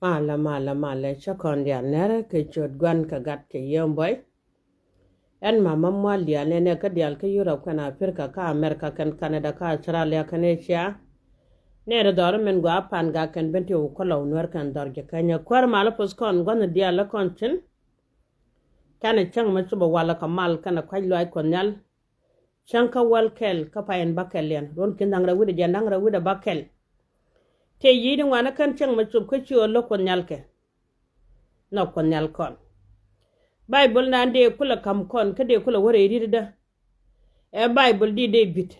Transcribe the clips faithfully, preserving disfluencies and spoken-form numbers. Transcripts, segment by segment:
Malɛ, malɛ, malɛ, cä kɔn diaal nɛrɛ kɛ ciöt Gua̱n kɛ Gat kɛ Yiëë Buɔy. Ɛn mama mual diaal nɛnɛ kä diaal kä Yurop kɛn Aprika kä Amerika kɛn Kanada kä Australia kɛn Asia. Nɛrɛ dhɔr min gɔaa Pan Gak kɛn Bentiu kä Lɔw Nuɛr kɛn dhɔr Ji̱käny. Kuäär malä puth kɔn gua̱n diaal lä kɔn cin. Canɛ cäŋ mɛ cupɛ walɛ kɛ mal kɛnɛ kua̱c luaac Kuɔth Nhial. Cäŋ kä wäl kɛl kä pay in bäkɛl yɛn ruɔ̱n ki̱n da̱ŋ rɛw wi̱cdɛ jiɛn da̱ŋ rɛw wi̱cdɛ bäkɛl. Tëë yi̱i̱t in ŋuanä kän cäŋ mɛ cup kä ci ɣöö lo̱k Kuɔth Nhial kɛ. Nhɔk Kuɔth Nhial kɔn. Baibol nan dee kulɛ ka̱m kɔn kä dee kulɛ wä rɛy ri̱tdä. Ɛ Baibol di dee bi̱t.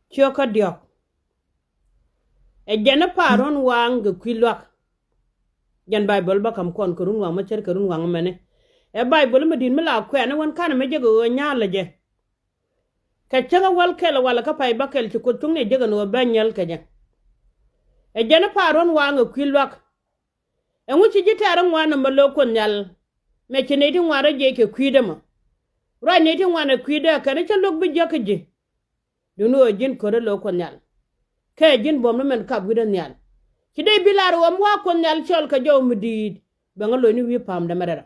Ciökä diɔ̱k. Ɛ jɛn ɛ pa̱a̱r ruɔ̱n waaŋ kɛ kui̱ lua̱k. Jɛn Baibol bä ka̱m kɔn kɛ run waŋ mä cär kɛ run waŋ mɛni. Ɛ Baibol mi di̱t mi la kuɛɛni wän ka̱n mɛ jek ɣöö nya̱a̱l ɛ jɛ. Kɛ cäŋ ɛ wäl kɛl walɛ kä pay bäkɛl ci Kuoth cuŋni jek ɛn ɣöö bɛ nyäl kɛ jɛ. Ɛ jɛn ɛ pa̱a̱r ruɔ̱n waaŋ kɛ kui̱ lua̱k. Ɛŋu ci ji̱ tɛ̈r ŋuan ɛmɛ lo̱k Kuoth Nhial? Mɛ ci nɛy ti ŋuan rɔ jiɛc kɛ kui̱dɛ mɔ. Ruac nɛy ti ŋuan ɛ kui̱dɛ kɛn cä lo̱k bi jiäk kä ji̱. Duŋni ɣöö ji̱n kör ɛ lo̱k Kuɔth Nhial. Kɛ ji̱n buɔ̱m ni mɛn kap wi̱cdä nhial. Ci dee bi lar ɣöö mi wa̱a̱ Kuɔth Nhial cɔl kɛ jɔw mi di̱i̱t. Bɛ ŋä lo̱cni wi̱i̱ pa̱a̱mdä mɛ rɛl.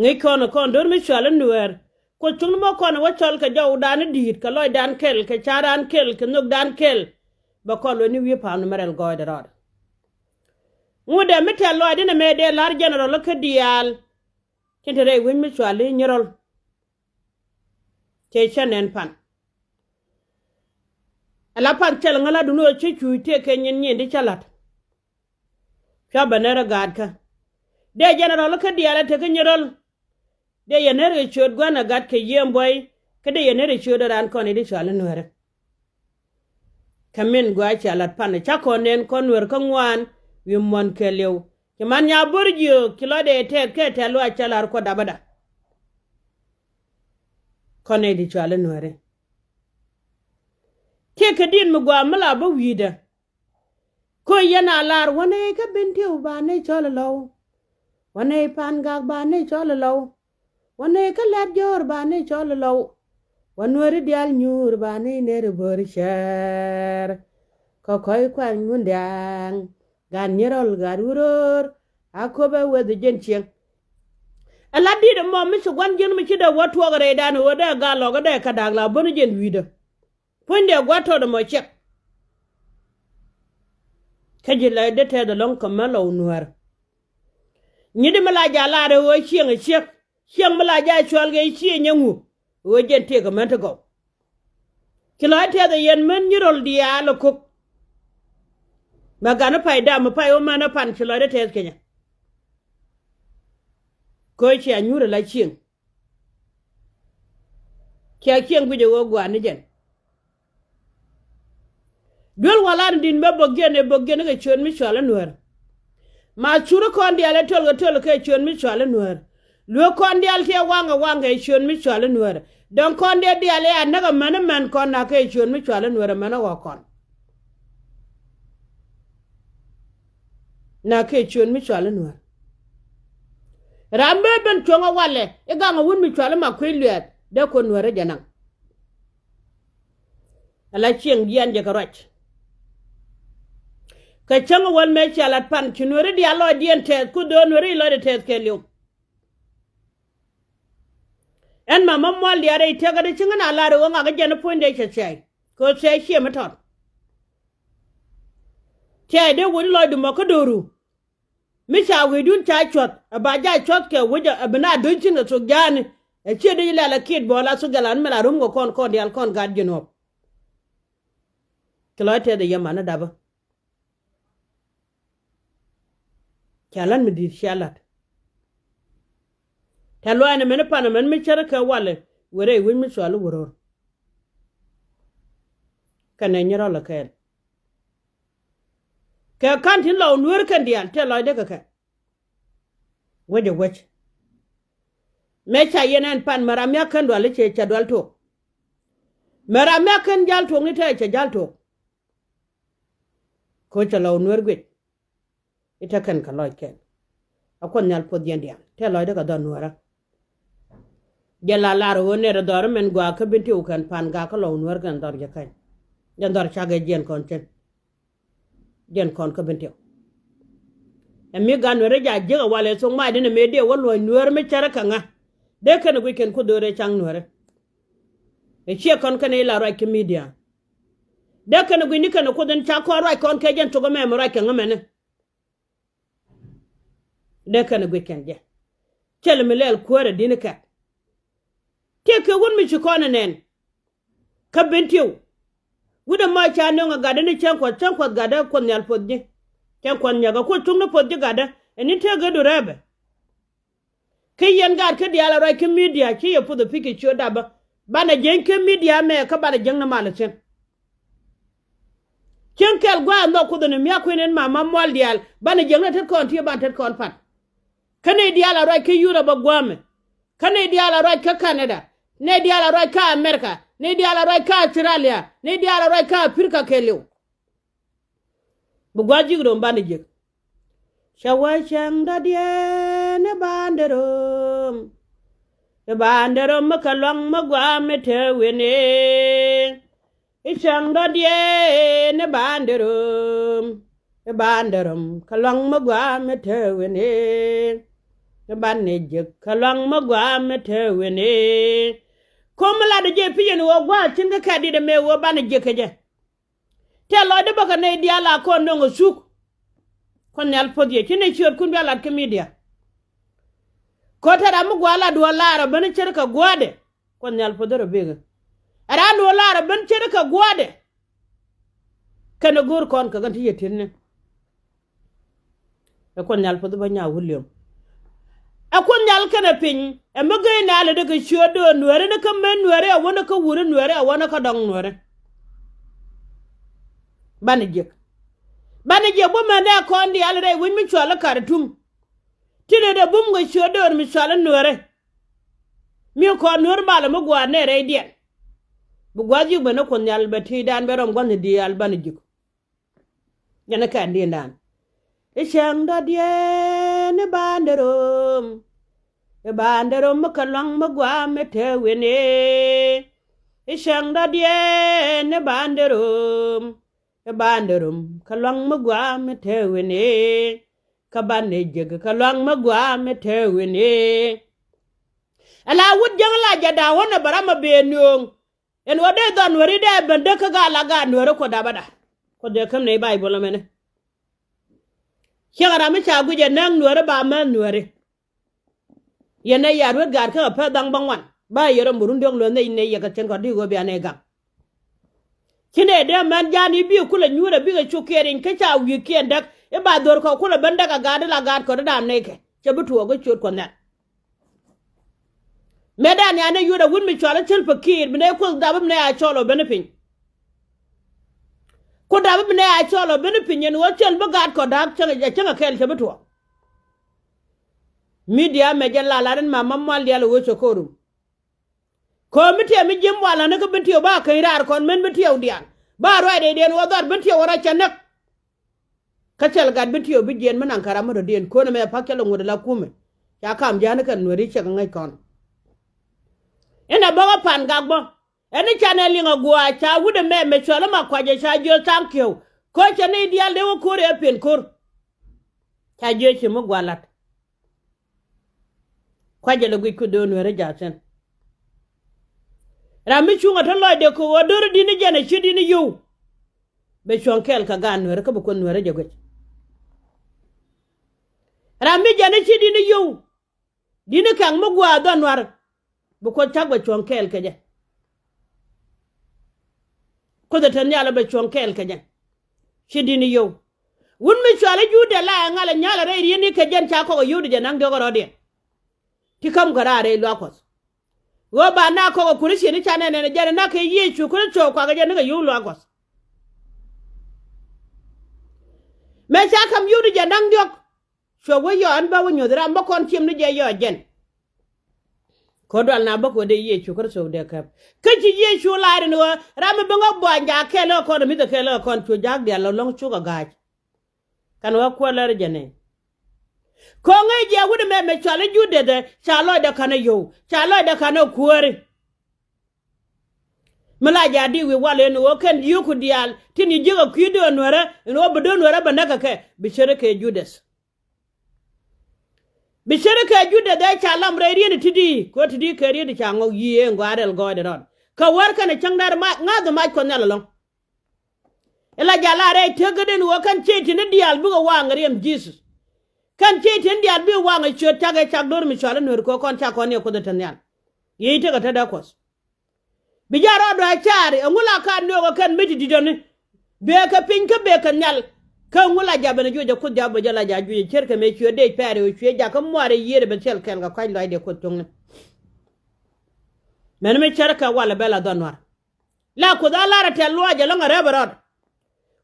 Ŋäc kɔn ɛ kɔn do̱r mi cɔal i̱ Nuäär. Kuoth cuŋni mɔ kɔn ɛ wä cɔl kɛ jɔwdan i̱ di̱i̱t kɛ lɔcdan kɛl kɛ ca̱rdan kɛl kɛ nhökdan kɛl. Bɛ kɔn lo̱cni wi̱i̱ pa̱a̱mdä mɛ rɛl gɔɔydɛ rɔɔdɛ. Ŋutdɛ mi tɛ̈th lɔaacdä nɛmɛ dee la̱r jɛnɛrɔl kä diaal. Tin te rɛy wec mi cɔal i̱ Nyirɔl. Cɛ cä nɛn pan. Ala pan cɛl ŋäla duni ɣöö cä cuuc tëëkɛ nyin nyin ti cä la̱t. Cua bɛ nɛr ɛ gaatkä. Dee jɛnɛrɔl kä diaal ɛ tekä Nyirɔl. Dee yɛ nɛr kɛ ciöt Gua̱n ɛ Gat kɛ Yiëë Buɔy. Kä dee yɛ nɛr kɛ ciöt ɛ raan kɔn i̱ di cɔal i̱ Nuäärä. Kɛ min gɔaa cia la̱t pan ɛ ca kɔn nɛn kɔn Nuäär kä ŋuan wi̱i̱ muɔ̱n kɛɛliw. Ci man nya bo̱r jiök ci lɔcdɛ tɛth kɛ tɛ̈th luaac cä la̱r Kuɔth dapä da. Kɔn nɛy di cɔal i̱ Nuääri. Tëëkɛ di̱t mi gɔaa mi la bä wi̱i̱dä. Ko̱ yɛn a lar wä nɛy kä Bentiu ba nɛy cɔl i̱ Lɔw. Wä nɛy Pan Gak ba nɛy cɔl i̱ Lɔw. Wä nɛy kä Lɛt Jo̱o̱r ba nɛy cɔl i̱ Lɔw. Wä Nuääri diaal nyuur ba nɛy nɛr i̱ bo̱r cäär. Kä kɔc kuany Ŋundiaŋ. Gat Nyirɔl gat Wuror. A köpɛ weth i̱ jiɛn cieŋ. Ɛ la di̱t ɛmɔ mi ci gua̱n ji̱n mi ci dee wä tuɔɔk rɛydan ɣöö dee gat lɔkä dee kä da̱a̱k la bän jiɛn wi̱i̱dä. Puɔ̱nydɛ gua̱t tɔt ɛmɔ ciɛk. Kä ji̱ lɔcdä tɛth ɛlɔ̱ŋ kɛ män Lɔw Nuäär. Nyi̱t mi la ja̱ lar ɛ ɣöö cieŋ ɛ ciek. Cieŋ mi la ja̱ cual kɛ cieŋ ɛŋu. Ɣöö jɛn tëëkɛ män ti gɔw. Ci lɔcdä tɛth ɛ yɛn män Nyirɔl diaal ɛ ko̱k. Mɛ gat ni pay dam mi pay wä män ɛ pan ci lɔcdä tɛth kɛ nyɛ. Köö cia nyuur ɛ la cieŋ. Cia cieŋ guic ɛ ɣöö gua̱a̱r ni jɛn. Duel walan di̱t mɛ bok jiɛn ɛ bok jiɛn kɛ ciöt mi cɔal i̱ Nuäär. Ma cur kɔn diaal ɛ töl kɛ töl kɛ ciöt mi cɔal i̱ Nuäär. Luek kɔn diaal tiɛ waŋ kɛ waŋ kɛ ciöt mi cɔal i̱ Nuäär. Dɔ̱ŋ kɔn diaal diaal ɛ a näk ɛ män i̱ män kɔn nak kɛ ciöt mi cɔal i̱ Nuäär ɛ män ɛ ɣɔk kɔn. Nak kɛ ciöt mi cɔal i̱ Nuäär. Ram bee ben cuɔ̱ŋ ɛ walɛ i̱ gaŋ ɛ wut mi cɔal i̱ Makuëc Luɛɛth dee kuɔn Nuäär ɛ jɛ naŋ. Ala cieŋ jiɛn jɛ kɛ ruac. Kɛ cäŋ wäl mëë cia lat pan ci Nuääri diaal lɔcdiɛn tɛth ku dho̱o̱n Nuääri lɔcdɛ tɛth kɛɛliw. Ɛn ma ma mual diaal rɛy tiɛkä di cieŋ ɛn a lar i̱ ɣöö ŋakä jɛn i̱ puɔ̱nydɛ cɛ thia̱y kɛ ɣöö thia̱y ciɛ mi tɔt. Thia̱y dee wut i̱ lɔcdu mɔ kä do̱ru. Mi ca wi̱i̱dun ca cuɔ̱th ɛ ba ja̱ cuɔ̱th kɛ wec ɛ bi na do̱ny thi̱n kɛ thok ja̱a̱ni. Ɛ ciɛ dee ji̱ lɛl ɛ kiɛt bɔɔl a thok jalan mi la rom kɛ kɔn kɔn diaal kɔn gat ji̱n ɣɔp. Ci lɔc tɛth ɛ yɛ man ɛ dapä. Ca lat mi di̱i̱t cia lat. Tɛ luaacni mɛn i̱ pan mɛn mi cär kɛ walɛ wërɛ i̱ wec mi cual i̱ wä ro̱r. Kɛnɛ Nyirɔl ɛ kɛɛl. Kɛ ka̱n tin Lɔw Nuäär kɛn diaal tɛ lɔcdɛ kɛ kɛ. Wec ɛ wec. Mëë ca yɛn ɛn pan mɛ ram mi a kän dual i̱ cɛ ca dual tuɔk. Mɛ ram mi a kän jal tuɔk ni tɛ cɛ jal tuɔk. Ko̱ cɛ Lɔw Nuäär guic. I̱ te kɛn kɛ lɔc kɛn. A Kuoth Nhial puɔth yɛn diaal tɛ lɔcdä kɛ dhɔr Nuäärä. Jɛ la lar ɣöö nɛr dhɔr mɛn gɔaa kä Bentiu kɛn Pan Gak kä Lɔw Nuäär kɛn dhɔr jɛ käny. Jɛn dhɔr cakɛ jiɛn kɔn cɛn. Jɛn kɔn kä Bentiu. Ɛ mi gat Nuäri ja jiäk ɛ walɛ thok mac di nɛ mëë diɛ wä luɔ̱c Nuäri mi cärä kɛ ŋa. Dee kɛn ɛ guic kɛn Kuoth do̱rɛ caŋ Nuäri. Ɛ ciɛ kɔn kɛn ila ruac kä media. Dee kɛn ɛ guic ni kɛn ɛ Kuoth in ca kɔn ruac kɔn kɛ jɛn thok ɛmɛ mi ruac kɛ ŋa mɛni. Dee kɛn ɛ guic kɛn jɛ. Cɛl mi lɛl kuäärä di̱n kɛ. Tëë kɛ wut mi ci kɔn ɛ nɛn. Kä Bentiu. Wut ɛmɔ ca nöŋ ɛ gatdä ni cäŋ kuɔth, cäŋ kuɔth gatdä Kuoth Nhial poth ji̱. Cäŋ kuɔth nyäk ɛ Kuoth cuŋni poth ji̱ gatdä. Ɛn ni tëë gɛ du rɛpɛ. Kä yɛn gaat kä diaal a ruac kä media ci yɛ puth ɛ pi̱c kɛ ciö dapä. Banɛ jiäny kä media mɛ kä banɛ jiäkni mal ɛ thi̱n. Cieŋ kɛl gua̱a̱th nhɔk Kuoth ni miak kuën in mama mual diaal banɛ jiäkni tet kɔn tiee ban tet kɔn pat. Kä nɛy diaal a ruac kä Yurop a gua̱a̱mɛ. Kä nɛy diaal a ruac kä Canada. Nɛy diaal a ruac kä America. Nɛy diaal a ruac kä Australia. Nɛy diaal a ruac kä Africa kɛɛliw. Bi gua̱a̱th ji̱k rom banɛ jiäk. Cɛ wä cäŋ dɔ̱diɛn i̱ ba̱a̱n dee rom. I̱ ba̱a̱n dee rom mi kɛ luaŋ mi gua̱a̱ mi te wen i̱. I̱ cäŋ dɔ̱diɛn i̱ ba̱a̱n dee rom. I̱ ba̱a̱n dee rom kɛ luaŋ mi gua̱a̱ mi te wen i̱. I̱ banɛ jiäk kɛ luaŋ mi gua̱a̱ mi te wen i̱. Ko̱m mi latdä jɛ pi̱c ɛn ɣöö gua̱a̱th cin kä kɛ dit ɛmɛ ɣöö banɛ jiäk kɛ jɛ. Tɛ̈ lɔcdä bä kɛ nɛy diaal a kɔn nöŋ ɛ thuk. Kuoth Nhial poth yɛ ci nɛy ciöötkun bia lat kä media. Ko̱ te ram mi gua̱a̱ lat duɔ̱ɔ̱r laar ɛ ben ce̱tkɛ gua̱a̱dɛ. Kuoth Nhial poth rɔ bikɛ. Ɛ raan duɔ̱ɔ̱r laar ɛ ben ce̱tkɛ gua̱a̱dɛ. Kɛn ɛ go̱o̱r kɔn kɛ kɛn ti yɛ ti̱tni. Ɛ Kuoth Nhial poth bä nya William. Ɛ Kuoth Nhial kɛnɛ piny ɛ mi gey naalɛ dee kɛ ciööt döör Nuääri ni kä män Nuääri ɛ wä ni kä wuri Nuääri ɛ wä ni kä dɔŋ Nuääri. Banɛ jiäk. Banɛ jiäk bä män dee kɔn diaal rɛy wec mi cual i̱ Karitum. Ti lɛ dee bum kɛ ciööt döör mi cual i̱ Nuääri. Mi kɔn Nuääri malɛ mi gua̱a̱r nɛ rɛydiɛn. Bi gua̱a̱th ji̱k ben ni Kuoth Nhial bɛ ti̱i̱dan bɛ rɔm gua̱thni diaal banɛ jiäk. Jɛn ɛ kɛn di̱i̱ndan. I̱ cäŋ dɔ̱diɛn i̱ ba̱a̱n dee rom. I̱ ba̱a̱n dee rom mi kɛ luaŋ mi gua̱a̱ mi te wen i̱. I̱ cäŋ dɔ̱diɛn i̱ ba̱a̱n dee rom. I̱ ba̱a̱n dee rom kɛ luaŋ mi gua̱a̱ mi te wen i̱. Kä banɛ jiäk kɛ luaŋ mi gua̱a̱ mi te wen i̱. Ala wut jäŋ la jɛ da̱a̱ wänɛ bɛ ram a ben nööŋ. Ɛn ɣöö dee dhɔn Nuääri dee ben däk kä gaa la gaa Nuääri Kuoth dapä da. Kuoth dee käm nɛy Bayböl ɛmɛni. Ciɛŋ ram mi ca guic ɛ näk Nuääri ba määth Nuääri. Yɛn nɛy ya ruet gaat kä kɛ pɛth da̱ŋ bäŋuan ba yɛ rɔ murun diɔ̱k luäth nɛy nɛy yɛ kɛ cɛn kɔn di ɣöö bia nɛy gaŋ. Ci nɛy dee män ja̱a̱n i̱ bikɛ kulɛ nyuurɛ bikɛ cuk kiɛ riny kä ca wi̱i̱ kiɛn däk i̱ ba dho̱r kɔ kulɛ ben däk ɛ gaat i̱ la gaat kɔn i̱ da̱a̱m nɛy kɛ cɛ bi tuɔɔk i̱ ciöt Kuɔth Nhial. Mëë dan ya nɛ yut a wut mi cɔal i̱ Salva Kiir bi nɛ Kuoth dap bi nɛ a cɔl ɔ ben i̱ piny. Kuoth dap bi nɛ a cɔl ɔ ben i̱ piny ɛn ɣöö cɛl bi gaat kɔ da̱a̱k cäŋ a cäŋ a kɛl cɛ bi tuɔɔk. Media mɛ jɛ la lat in ma ma mual diaal ɛ ɣöö cɛ ko̱o̱rum. Ko̱o̱m mi tiɛw mi ji̱em wal ɣän i̱ kä Bentiu ba keny raar kɔn men Bentiudiaal ba ruacdɛ diɛn ɣöö dhɔr Bentiu ɣän rɔ cɛ näk. Kä cɛl gat Bentiu bi jiɛn mi naŋ kɛ ram mi dɔ̱diɛn ko̱n ɛmɛ pak cɛ lɛ ŋuɔ̱t ala kumɛ. Ca kam ja̱a̱n kɛ Nuääri cɛ kɛ ŋäc kɔn. Inɛ bä ɣä pan gak bä. Ɛn i̱ canɛ liŋ a gua̱a̱ ca wut ɛmɛ mɛ cuɛl ɛma kuacɛ ca jiöth thaŋ kiɛw. Ko̱ cɛ ni diaal dee wä ko̱r ɛ piɛn ko̱r. Ca jiöth ci mi gua̱a̱ la̱t. Kuacɛ lɛ guic ku döör Nuääri ja̱a̱ thi̱n. Ram mi cuŋ a te lɔcdɛ kɛ ɣöö döör di̱n i̱ jɛn a ci di̱n i̱ yio̱w. Bɛ cuɔ̱ŋ kɛɛl kɛ gaat Nuääri kä bi Kuoth Nuääri jɛ guic. Ram mi jɛn i̱ ci di̱n i̱ yio̱w. Di̱n i̱ kɛŋ mi gua̱a̱ dhɔn Nuäär. Bi Kuoth cak bɛ cuɔ̱ŋ kɛɛl kɛ jɛ. Kuoth ɛ te nhial bɛ cuɔ̱ŋ kɛɛl kɛ jɛ. Ci di̱n i̱ yio̱w. Wut mi cual i̱ Juudɛ la ɛ ŋa̱l ɛ nyal ɛ rɛy ri̱n i̱ kɛ jɛn ca kɔk ɛ yio̱w di jɛ naŋ diɔ̱k ɛ rɔ̱diɛn. Ti ka̱m kɛ raar rɛy luaak Kuɔth. Ɣöö ba na kɔk ɛ Kuriciɛn i̱ ca nɛn ɛn ɛ jɛn ɛ nak kɛ Yecu Kritho kuakɛ jɛ ni kɛ yio̱w luaak Kuɔth. Mëë ca ka̱m yio̱w di jɛ naŋ diɔ̱k. Cuɛ wä yɔɔn bä wä nyuɔ̱th ram bä kɔn ciëm ni jɛ yɔɔ jɛn. Kɔ dual na bä kɔ dee Yecu Kritho dee käp. Kä ci Yecu la̱r in ɣöö ram mi bi ŋä buany jaak kɛɛl ɣä kɔn mi thɛ kɛɛl ɣä kɔn cu jaak diaal lɔ lɔ̱ŋ cuk a ga̱a̱c. Kan ɣä kuäär lär jɛ nɛ. Kɔ ŋäc jɛ wut ɛmɛ mɛ cual i̱ Juudɛ dɛ ca lɔcdɛ ka̱n ɛ yio̱w ca lɔcdɛ ka̱n ɛ kuääri. Mi la ja̱ di wi̱i̱ wal ɛn ɣöö kɛn jiöku diaal tin yi jiäk a kui̱ döön nuɛrä ɛn ɣöö bi döön nuɛrä bɛ näk kɛ kɛ, bi ceri kɛ Judas. Bi ceri kɛ Judas ɛ ca lam rɛy riet ti di, kɛ ɣöö ti di kɛ riet ca ŋɔk yiëë ɛn gɔaa rɛl gɔɔydɛ rɔɔd. Kɛ wär kɛnɛ cäŋ dɛr mac, ŋa̱th mac Kuɔth Nhial ɛlɔ̱ŋ. Ila jal a rɛy tëk käden ɣöö kɛn Cɛytan ni diaal bikɛ waŋ riɛm Jesus. Kɛn Cɛytan diaal bikɛ waŋ ɛ ciöt cakɛ cak do̱r mi cɔal i̱ nueer kɛ ɣöö kɔn cak kɔn ni ɛ Kuoth ɛ te nhial. Yiëë tekɛ tetdä Kuɔth. Bi jaa rɔɔdu a caari ɛŋu la ka nöökɛ kɛn mi ti di̱tdäni. Bëë kɛ piny kä bëë kɛ nhial. Kä ɛŋu la ja̱ ben ɛ juɔc ɛ Kuoth ja̱ bä jɛ la ja̱ juɔc ɛ cierkɛ mëë cuɛ dee pɛɛri ɣöö cuɛ jakä muaar ɛ yiëër ɛ ben thil kɛl kɛ kua̱c lɔcdɛ Kuoth cuŋni. Mɛn mi cärkɛ walɛ bɛ la dhɔn nuar. La Kuoth a lar ɛ tɛ̈th luaac ɛlɔ̱ŋ ɛ rɛp ɛ rɔɔd.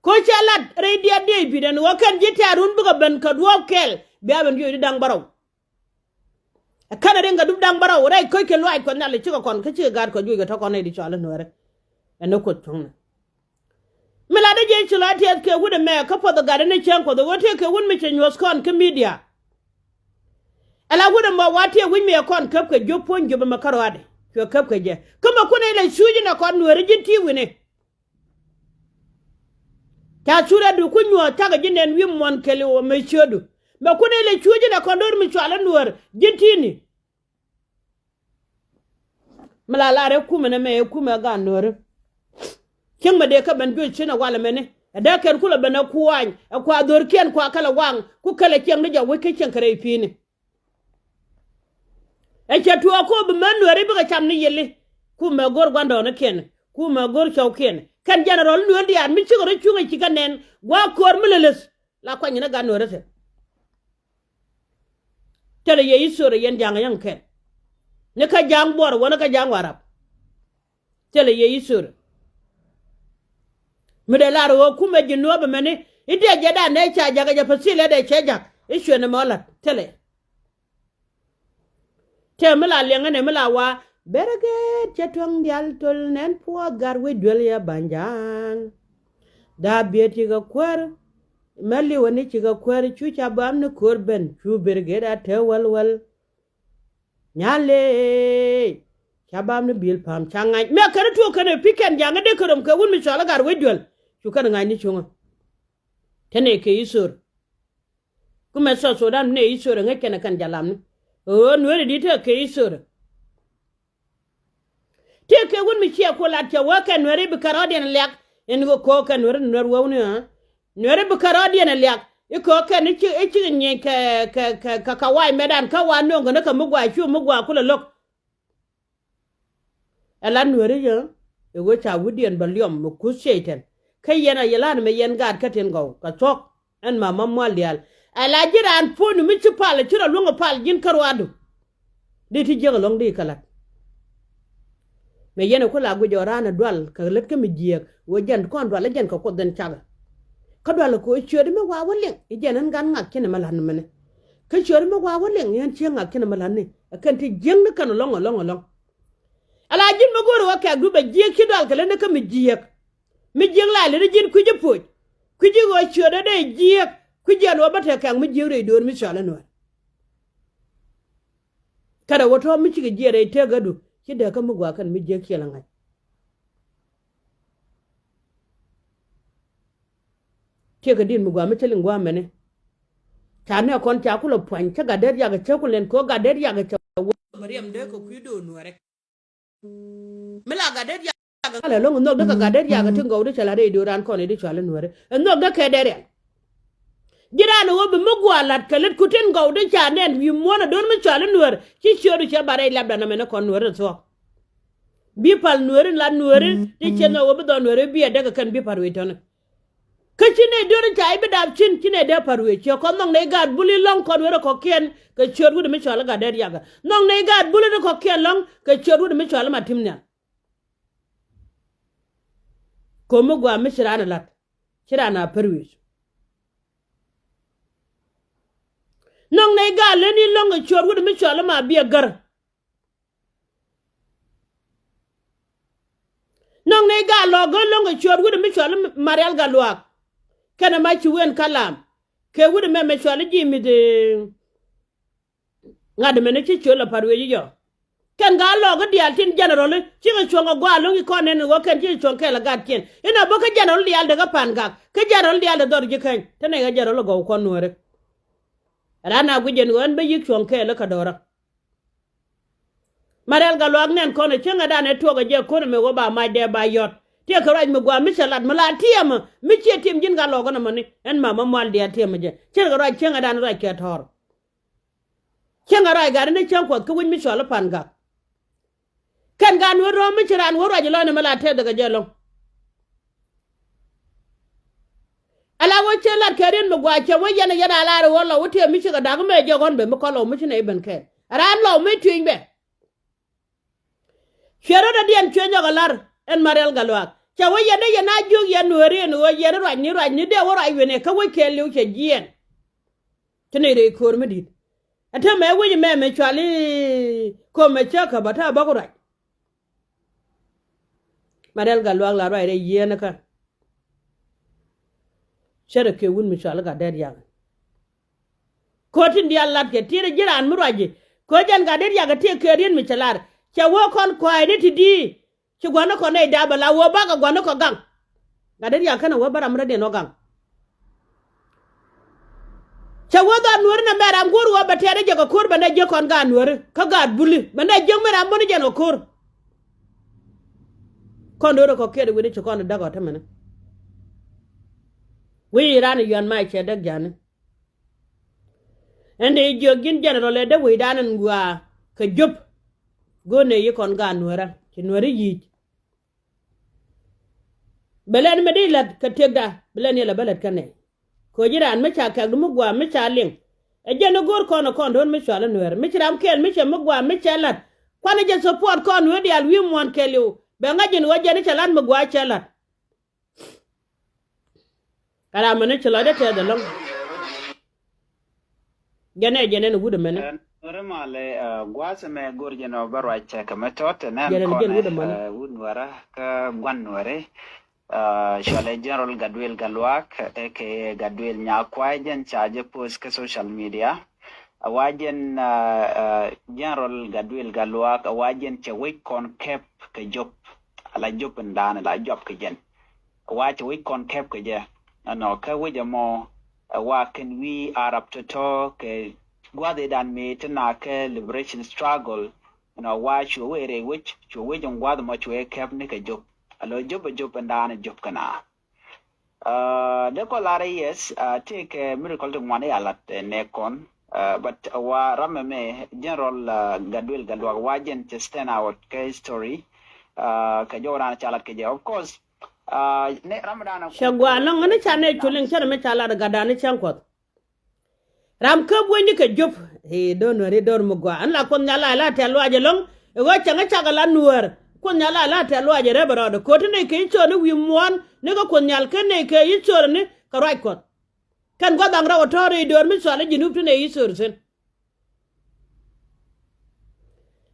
Kä cɛ lat rɛy diaal Dee-bid ɛn ɣöö kɛn ji̱ tɛ̈run bikɛ ben kɛ duɔ̱ɔ̱p kɛl bia ben juɔc di da̱ŋ bärɔw. Ɛ kɛn ɛ riŋ kɛ dup da̱ŋ bärɔw rɛy köc kɛ luaac Kuɔth Nhial ɛ cikɛ kɔn kä cikɛ gaat kɔ juɔc kɛ tɔ̱ kɔn nɛy di cɔal i̱ nuɛɛrä. Ɛn ɛ Kuoth cuɔ̱ŋnɛ. Mi latdä jiɛc ci lɔaac tɛth kɛ wut ɛmɛ kä puɔth ɛ gatdä ni cäŋ Kuɔth ɛ ɣöö tëë kɛ wut mi cɛ nyuɔ̱th kɔn kä midia. Ala wut ɛmɔ wa tiɛɛk wi̱c mi ɛ kɔn käp kɛ jiöp puɔ̱ny jiöp ɛmɛ kä rɔaadɛ cuɛ käp kɛ jɛ. Kä mɛ kun ɛ ilɛ cuuc inɛ kɔn nueeri ji̱n ti wi̱ni. Ca thurɛ du ku nyuɔ̱ɔ̱th cakɛ ji̱ nɛn wi̱i̱ muɔ̱n kɛl i̱ ɣöö mɛ ciötdu. Mɛ kun ɛ ilɛ cuuc inɛ kɔn do̱r mi cɔal i̱ nueer ji̱n ti̱i̱ni. Mi la lar ɛ kumɛ nɛmɛ ɛ kumɛ gaat nuääri. Cieŋ mɛ dee kä ben juɔc cinɛ walɛ mɛni ɛ dee kɛn kulɛ ben ɛ kuany ɛ kua dho̱rkiɛn kua kälɛ waŋ ku kälɛ cieŋ ni jɔk wec kä cieŋ kɛ rɛy pi̱i̱ni. Ɛ cɛ tuɔɔk ko̱o̱p bi män nuääri bikɛ cam ni yili. Kumɛ go̱r gua̱ndɔɔŋnikiɛn kumɛ go̱r cɔwkiɛn kɛn jɛnɛrɔl nuäär diaal mi cikɛ rɔ cuŋ ɛ cikɛ nɛn gua̱a̱k köör mi lɛ läth. La kuany ni gat nuäärä thil. Thilɛ yɛ i̱ thöörä yɛn ja̱a̱ŋ yäŋ kɛn. Ni kä ja̱a̱ŋ buɔr wä ni kä ja̱a̱ŋ warap. Thilɛ yɛ i̱ thöörä. Mi dee lar ɣöö kumɛ ji̱ nuɔ̱ɔ̱p ɛmɛni i̱ diɛ jɛ da̱a̱n nɛ ca ja̱k ɛ jɛ pä thilɛ dee cɛ ja̱k i̱ cuɛ ni mɛ ɔ la̱t thilɛ. Tëë mi la liɛŋä nɛ mi la wa Berget cɛ tuäŋ diaal töl nɛn puɔth gat wec duel yɛ ba̱ny ja̱a̱ŋ. Da̱a̱ biet cikɛ kuäär mɛ liwä ni cikɛ kuäär cu ca bam ni köör ben cu Berget a te wäl wäl. Nyalɛ ca bam ni bil pam ca ŋa̱ny mɛ kɛn tuɔɔk kɛn pi kɛn ja̱a̱ŋ dee kɛ röm kɛ wut mi cɔal gat wec duel cu kɛn ŋa̱ny ni cuŋä. Tɛnɛ kɛ i̱ thöör. Kumɛ South Sudan mi nɛ i̱ thöörä ŋäc kɛn ɛ kɛn jalamni. Ɣöö nueeri di tekɛ kɛ i̱ thöörä. Tekɛ wut mi ciɛ ku lat cɛ wee kɛ nueeri bi kɛ rɔɔdiɛn liak. In ɣöö kɛ nueeri nueer wewni ɣä nueeri bi kɛ rɔɔdiɛn liak. I̱ kɛ kɛn i̱ ci i̱ ci nyieny kɛ kɛ kɛ kɛ wac mɛtdan kä wa no̱o̱ŋ kɛ ni kɛ mi gɔaa cu mi gɔaa kulɛ lo̱k. Ɛ la nuääri yä ɛ ɣöö ca wi̱cdiɛn bä liɔm mi kuth Cɛytan. Kä yɛn a yɛ la̱t mɛ yɛn gaat kä tin gɔw kɛ thuɔ̱k. Ɛn ma ma mual diaal ɛ la ji̱ raan puɔ̱nydu mi ci pal ɛ ci rɔ luäŋ ɛ pal ji̱n kä ruaadu. Di ti jiäk ɛlɔ̱ŋ di kɛ la̱t. Mɛ yɛn ɛ ku la guic ɔ raan ɛ dual kɛ lät kä mi jiääk ɣöö jɛn kɔn dual ɛ jɛn kɛ Kuoth in cakɛ. Kä dual ɛ ko̱ ciööt mi wa wä liŋ i̱ jɛn ɛn gan ŋak cinɛ mɛ la̱t ni mɛnɛ. Kä ciööt mi wa wä liŋ yɛn cieŋ ŋak cinɛ mɛ la̱t ni ɛ kɛn ti jiäkni kɛn ɛlɔ̱ŋ ɛlɔ̱ŋ ɛlɔ̱ŋ. Ala ji̱n mi go̱o̱r ɣöö kɛ̈k du bɛ jiääk ci dual kɛ lätni kä mi jiääk. Mi jiääk la lätni ji̱n kui̱ci puɔ̱c kui̱ci ɣöö ciötdä dee jiääk kui̱ci ɛn ɣöö bä te kɛ̈k mi jiääk rɛy döör mi cɔal i̱ nuäär. Kɛnɛ ɣöö tɔ̱ mi cikɛ jiɛɛr rɛy tëkädu ci dee kä mi gua̱a̱ kɛn mi jiääk ciɛ la ŋa̱c. Ciɛ kɛ di̱t mi gua̱a̱ mi cä liŋ gua̱a̱ mɛni. Ca nɛ kɔn ca kulɛ puany cä gat dee riak cä kulɛn kɛ ɣöö gat dee riak cä wä. Bä riɛm dee kɛ kui̱ do̱o̱ nuäärɛ. Mi la gat dee riak ɛ lɔ̱ŋ ɛ nhök dee kɛ gat dee riak ɛ tin gɔw dee cɛ la rɛy do̱o̱ raan kɔn ɛ dee cɔal i̱ nuäärɛ ɛ nhök dee kɛ dee rial. Ji̱ raan ɛ ɣöö bi mi gua̱a̱ la̱t kɛ lät ku tin gɔw dee ca nɛn wi̱i̱ muɔ̱ɔ̱n ɛ do̱r mi cɔal i̱ nuäär ci ciöötdu cɛ ba rɛy lapdan ɛmɛn ɛ kɔn nuäär ɛ thuɔ̱k. Bi pal nuääri la nuääri ti ciɛ nhɔk ɣöö bi dhɔn nuääri bi a däk ɛ kɛn bi pal wec tɔ̱ni. Kä ci nɛy döör in ca i̱ bi dap cin ci nɛy dee pal wec ciɛ kɔn nhɔk nɛy gaat buli lɔ̱ŋ kɔn weri kɔ̱kiɛn kɛ ciöt wut mi cɔal i̱ gat dee riakä nhɔk nɛy gaat buli ni kɔ̱kiɛn lɔ̱ŋ kɛ ciöt wut mi cɔal i̱ ma ti̱m nhial. Ko̱mi gua̱a̱ mi ci raan ɛ la̱t ci raan a pal wec. Nhɔk nɛy gaat leni lɔ̱ŋ kɛ ciöt wut mi cɔal i̱ ma biɛ gär. Nhɔk nɛy gaat lɔ̱k gä lo̱ŋ kɛ ciöt wut mi cɔal i̱ Marial Gatluak. Kɛnɛ ma ci wen kalam kɛ wut mɛ mɛ cɔal i̱ ji̱ mi̱th. Ŋa̱t mɛn i̱ ci ciöt la pa̱t wee ji̱ jɔ̱. Kɛn gaa lɔɔk i̱ diaal tin jɛnɛrɔl i̱ cikɛ cuɔ̱ŋ ɛ gɔaa lo̱ŋ i̱ kɔn nɛn i̱ ɣöö kɛn cikɛ cuɔ̱ŋ kɛɛl ɛ gat kiɛn. Inɔ bä kä jɛnɛrɔl diaal dee kä Pan Gak. Kä jɛnɛrɔl diaal dee dhɔr ji̱ käny. Te nɛy kä jɛnɛrɔl i̱ gɔw kɔn nuääri. Ɛ raan a guic jɛn ɣöö ɛn bä yi̱k cuɔ̱ŋ kɛɛl i̱ kä do̱rä. Marial Gatluak nɛn kɔn ɛ cäŋɛ dan ɛ tuɔk ɛ jɛ ko̱n ɛmɛ ɣöö ba mac dee ba yɔ̱t. Tiɛɛkɛ ruac mi gɔaa mi cɛ lat mi la tiɛmä mi ciɛ tiɛm ji̱n gat lɔɔk ɛn ɛmɔni ɛn mamä mual diaal tiɛmä jɛ. Cärkɛ ruac cäŋɛ dan ruac kɛ tɔ̱r. Cäŋɛ ruac gat ɛn ɛ cäŋ kuɔth kä wec mi cɔal i̱ Pan Gak. Kɛn gat nuäär rɔ̱ mi ci raan wä ruac lɔ̱nɛ mi la tɛth kɛ jɛ lɔ̱ŋ. Ala wä cɛ lat kɛ riet mi gɔaa cɛ wä yɛn yɛn a lar wä lɔ wä tiɛ mi cikɛ dak mɛ jɛ ɣɔn bɛ mi kɔn lɔ mi ci nɛ i̱ ben kɛn. Raan lɔ mi tueny bɛ. Cuɛ rot adiɛn cuɛ nyɔk a lar ɛn Marial Gatluak. Cɛ wä yɛn dee yɛn a jiök yɛn nuääri ɛn ɣöö yɛn ruacni ruacni dee wä ruac wi̱nɛ kä wec kɛɛliw cɛ jiɛɛn. Ci nɛy rɛy köör mi di̱i̱t. Ɛ te mɛ wec mɛ mɛ cual i̱ ko̱mɛ cä kä bä te bä ku ruac. Marial Gatluak la ruac rɛy yieenä kä. Cärɛ kɛ wut mi cual i̱ Gatdɛt Yak. Ko̱ tin diaal lat kɛ ti̱i̱t ji̱ raan mi ruac ji̱. Ko̱ jɛn Gatdɛt Yak ɛ tiɛɛkɛ riet mi cɛ lar. Cɛ wä kɔn kua̱a̱cni ti di̱i̱t. Ci gua̱n ni kɔ nɛy dap ala wä bakɛ gua̱n ni kɔ gaŋ. Gatdɛt Yak känɛ wä bä ram rɔ̱diɛn wä gaŋ. Cɛ wä dhɔr nuääri nɛ mɛ ram go̱o̱r wä bɛ tɛɛr jɛ kɛ ko̱r bɛ nɛ jiäk kɔn gaat nuääri kä gaat buli bɛ nɛ jiäk mi ram bäni jɛn kɛ ko̱r. Kɔn do̱r kɔ kiɛt wi̱ni ci kɔn däk ɔ tämɛni. Wi̱i̱ ran yuan ma cɛ däk ja̱ni. Ɛn dee jiök ji̱n jɛnɛrɔl ɛ dee wecdan ɛn gua̱a̱ kɛ jop. Go̱o̱r nɛ yi kɔn gaat nuäärä ci nuääri yic. Bɛ lɛn mi di la̱t kɛ tiekda bi lɛn yɛl ɛ bä la̱t kä nɛy. Ko̱ ji̱ raan mi ca kɛ̈kdu mi gua̱a̱ mi ca liŋ. Ɛ jɛn ni go̱o̱r kɔn ɛ kɔn do̱r mi cual ɛ nuäär mi ci ram kɛɛl mi cɛ mi gua̱a̱ mi cɛ la̱t. Kuanɛ jɛ support kɔn nuäär diaal wi̱i̱ muɔ̱ɔ̱n kɛɛliw bɛ ŋa̱c ji̱n ɣöö jɛn ni cɛ la̱t mi gua̱a̱ cɛ la̱t. Ɛ ram mɛni ci lɔcdä tɛth ɛlɔ̱ŋ. Jɛn ɛ jɛn ɛn wut ɛmɛni. Nuäri malɛ gua̱a̱th ɛmɛ go̱r jɛn ɔ bä ruac cɛ kɛ mɛ tɔt ɛn ɛn kɔn ɛ wut nuära kä gua̱n nuäri. Cualɛ General Gatwil Gatluak ɛ kɛ Gatwil Nyakuay jɛn ca jɛ post kä social media. A wa jɛn General Gatwil Gatluak a wa jɛn cɛ wec kɔn kɛp kɛ jop. Ala jop in dan ala jop kɛ jɛn. Wa cɛ wec kɔn kɛp kɛ jɛ ɛnɔ kä wec ɛmɔ. Ɛ wa kɛn wi̱i̱ Arab tɔ̱tɔ̱ kɛ gua̱dhidan mëë ti na kɛ liberation struggle. Ɛnɔ wa cuɛ wec rɛy wec cuɛ wec in gua̱dh ɛmɔ cuɛ kɛp ni kɛ jop. Alo jop ɛ jop in dan jop kɛ na. Dee kɔ lar yes. Tëëkɛ miracle ti ŋuan i̱ alat nɛ kɔn. But wa ram ɛmɛ General Gatwil Gatluak wa jɛn cɛ stand out kɛ history. Kɛ jɔw ran ca lat kɛ jɛ of course. Cɛ gua̱a̱ nɔŋ ni ca nɛ culiŋ cɛ ram mi ca lat gatdan ni cäŋ kuɔth. Ram kä buɔ̱nyni kɛ jop. I̱ do̱r nuäär i̱ do̱r mi gua̱a̱ ɛn la kuoth nyal la la tɛ̈th luaac ɛlɔ̱ŋ. I̱ ɣöö cäŋ cakɛ la nuäär kuoth nyal la la tɛ̈th luaac ɛ rɛp ɛ rɔɔdɛ ko̱t ti nɛy kɛ i̱ cɔɔr ni wi̱i̱ muɔ̱ɔ̱n ni kä kuoth nyal kä nɛy kɛ i̱ cɔɔr ni kɛ ruac kuɔth. Kɛn gua̱th da̱ŋ rɛw ɛ tɔ̱ɔ̱r i̱ do̱r mi cɔal i̱ Jinub ti nɛy i̱ cɔɔr thi̱n.